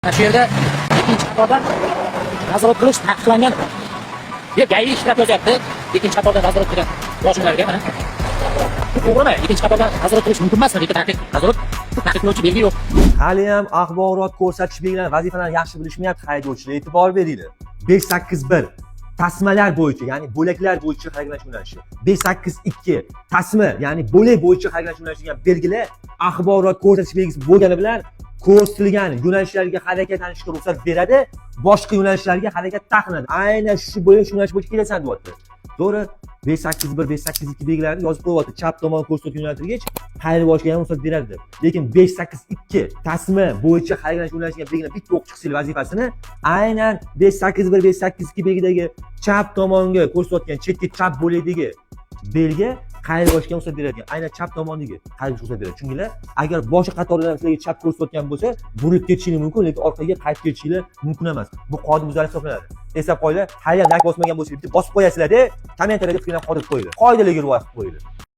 Mana shu yerda ikkinchi qatordan разворот qilish taqiqlangan deb ГАИ штраф yozyapti. Ikkinchi qatordan разворот qilgan boshimlarga mana. Bu to'g'rimi? Ikkinchi qatordan разворот qilish mumkin emasmi? Lekin taqiq, разворот taqiqlovchi belgi yo'q. Haliyam axborot ko'rsatish belgilarini, vazifalarini yaxshi bilishmayapti haydovchilar, e'tibor beringlar. 581 tasmalar bo'yicha, ya'ni bo'laklar bo'yicha harakatlanish yo'nalishi. 582 tasma, ya'ni bo'lak bo'yicha harakatlanish yo'nalishi degan belgilar axborot ko'rsatish belgisi bo'lgani bilan ko'rsatilgan yo'nalishlarga harakatlanishga ruxsat beradi, boshqa yo'nalishlarga harakat taqiqlanadi. Aynan shu bo'lak, shu yo'nalish bo'yicha kelasan deyapti. To'g'ri, 581, 582 belgilarini yozib qo'yyapti. Chap tomon ko'rsatib yo'naltirgich qayirib olishga ham ruxsat beradi deb. Lekin 582 tasma bo'yicha harakatlanish yo'nalishiga belgilab bitta o'qib chiqsanglar vazifasini, aynan 581, 582 belgidagi chap tomonga ko'rsatayotgan chetki chap bo'lakdagi belgi qayirib olishga ruxsat beradigan, aynan chap tomondagi qayirib ruxsat beradi. Chunki agar boshqa qatorlar ham sizlarga chap ko'rsatayotgan bo'lsa, burilib ketishinglar mumkin, lekin orqaga qaytib ketishinglar mumkin emas. Bu qoidabuzarlik hisoblanadi. Eslab qo'yinglar, hali ham layk bosmagan bo'lsangiz, bitta bosib qo'yasizlarda, kommentariyada fikrlarni qoldirib qo'yinglar. Qoidalarga rioya qilib qo'yinglar.